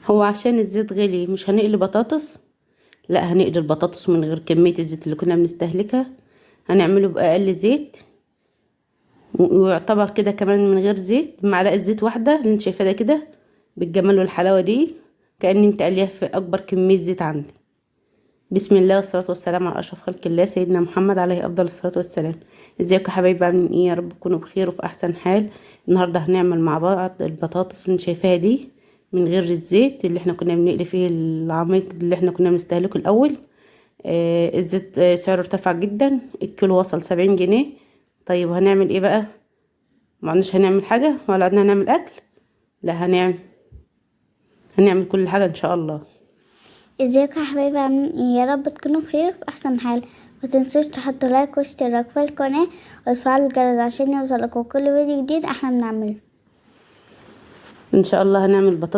هو عشان الزيت غلي مش هنقلي بطاطس؟ لا، هنقلي البطاطس من غير كمية الزيت اللي كنا بنستهلكها، هنعمله بأقل زيت، ويعتبر كده كمان من غير زيت، معلقة زيت واحدة اللي انت شايفاها ده كده بالجمال والحلاوة دي، كأن انت قليها في أكبر كمية زيت عندك. بسم الله والصلاة والسلام على أشرف خلق الله سيدنا محمد عليه أفضل الصلاة والسلام. ازيكم يا حبايبي، عاملين ايه؟ يا رب تكونوا بخير وفي أحسن حال. النهاردة هنعمل مع بعض البطاطس اللي انت شايفاها دي من غير الزيت اللي احنا كنا بنقلي فيه العميق اللي احنا كنا بنستهلكه الأول. الزيت سعره ارتفع جدا، الكيلو وصل 70 جنيه. طيب هنعمل ايه بقى؟ ما عندناش هنعمل حاجة ولا عندنا هنعمل أكل؟ لا، هنعمل كل حاجة إن شاء الله. ازيكم يا حبايبي، عاملين ايه؟ يا رب تكونوا بخير وفي احسن حال. ما تنسوش تحطوا لايك واشتراك في القناة وتفعلوا الجرس عشان يوصلكم كل فيديو جديد احنا بنعمله. ان شاء الله هنعمل بطاطس